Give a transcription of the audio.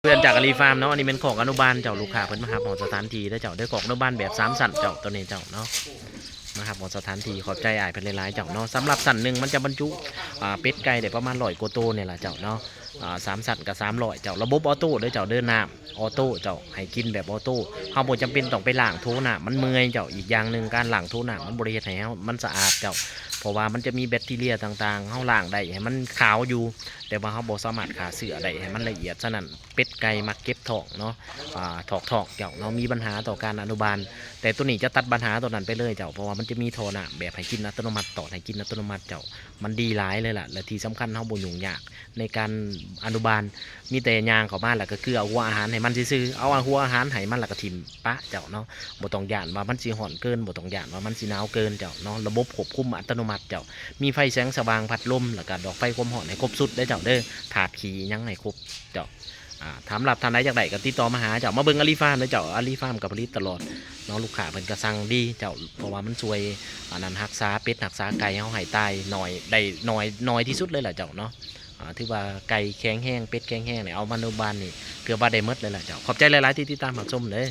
ເພື່ອນຈາກອາລີຟາມເນາະ. ອັນນີ້ແມ່ນຄອກອະນຸບານເຈົ້າ, ລູກຄ້າເພິ່ນມາຮັບຮອດສະຖານທີ່ເດີເຈົ້າເດີ. ຄອກອະນຸບານແບບສາມຊັ້ນເຈົ້າ, ໂຕນີ້ເຈົ້າເນາະ, ມາຮັບຮອດສະຖານທີ່. ຂອບໃຈອ້າຍເພິ່ນຫຼາຍໆເຈົ້າເນາະ. ສຳລັບຊັ້ນໜຶ່ງມັນຈະບັນຈຸ ອ່າ ເປັດໄກ່ໄດ້ປະມານຮ້ອຍກວ່າໂຕນີ້ລະເຈົ້າເນາະ. ອ່າ ສາມຊັ້ນກໍສາມຮ້ອຍເຈົ້າ. ລະບົບອໍໂຕ້ເດີເຈົ້າເດີ, ນ້ຳອໍໂຕ້ເຈົ້າ, ໃຫ້ກິນແບບອໍໂຕ້. ເຮົາບໍ່ຈຳເປັນຕ້ອງໄປລ້າງໂຖນ້ຳ, ມັນເມື່ອຍເຈົ້າ. ອີກຢ່າງໜຶ່ງ ການລ້າງໂຖນ້ຳມັນບໍ່ໄດ້ເຮັດໃຫ້ເຮົາມັນສະອາດເຈົ້າ, ເພາະວ່າມັນຈະມີແບັກທີເຣຍຕ່າງໆ, ເຮົາລ້າງໄດ້ໃຫ້ມັນຂາວຢູ່ ແຕ່ວ່າເຮົາບໍ່ສາມາດຂ້າເຊື້ອໄດ້ໃຫ້ມັນລະອຽດ. ສະນັ້ນ ເປັດໄກ່ມັກເຈັບທ້ອງເນາະ, ອາ ຖອກທ້ອງເຈົ້າເນາະ, ມີບັນຫາຕໍ່ການອະນຸບານ. ແຕ່ໂຕນີ້ຈະຕັດບັນຫາໂຕນັ້ນໄປເລີຍເຈົ້າ, ເພາະວ່າມັນຈະມີທໍ່ນ້ຳແບບໃຫ້ກິນອັດຕະໂນມັດ, ຕອດໃຫ້ກິນອັດຕະໂນມັດເຈົ້າ. ມັນດີຫຼາຍເລີຍລະ, ແລະທີ່ສຳຄັນເຮົາບໍ່ຫຍຸ້ງຍາກໃນການອະນຸບານ, ມີແຕ່ຍ່າງເຂົ້າມາແລ້ວກໍເກືອຫົວອາຫານໃຫ້ມັນຊື່ໆ, ເອົາຫົວອາຫານໃຫ້ມັນແລ້ວກໍຖິ້ມປະເຈົ້າເນາະ. ບໍ່ຕ້ອງຢ້ານວ່າມັນຊິຮ້ອນເກີນ, ບໍ່ຕ້ອງຢ້ານວ່າມັນຊິໜາວເກີນເຈົ້າເນາະ. ລະບົບຄວບຄຸມອັດຕະໂນມັດເຈົ້າ, ມີໄຟແສງສະຫວ່າງ, ພັດລົມ ແລ້ວກໍດອກໄຟຄວາມຮ້ອນໃຫ້ຄົບຊຸດເດີເຈົ້າເດີ, ທາດຂີ້ຫຍັງໃຫ້ຄົບເຈົ້າ. ອາ ສຳລັບທ່ານໃດຢາກໄດ້ກໍຕິດຕໍ່ມາຫາເຈົ້າ, ມາເບິ່ງອາລີຟາມເດີເຈົ້າ. ອາລີຟາມກໍຜະລິດຕະຫຼອດເນາະ, ລູກຄ້າເພິ່ນກໍສັ່ງດີເຈົ້າ, ເພາະວ່າມັນຊ່ວຍອັນນັ້ນຮັກສາເປັດຮັກສາໄກ່ເຮົາໃຫ້ຕາຍໜ້ອຍ ໄດ້ໜ້ອຍ ໜ້ອຍທີ່ສຸດເລີຍລະເຈົ້າເນາະ. ອາ ຖືວ່າໄກ່ແຂງແຮງ, ເປັດແຂງແຮງນີ້, ເອົາມາອະນຸບານນີ້ເກືອບວ່າໄດ້ໝົດເລີຍລະເຈົ້າ. ຂອບໃຈຫຼາຍໆທີ່ຕິດຕາມຮັບຊົມເດີ.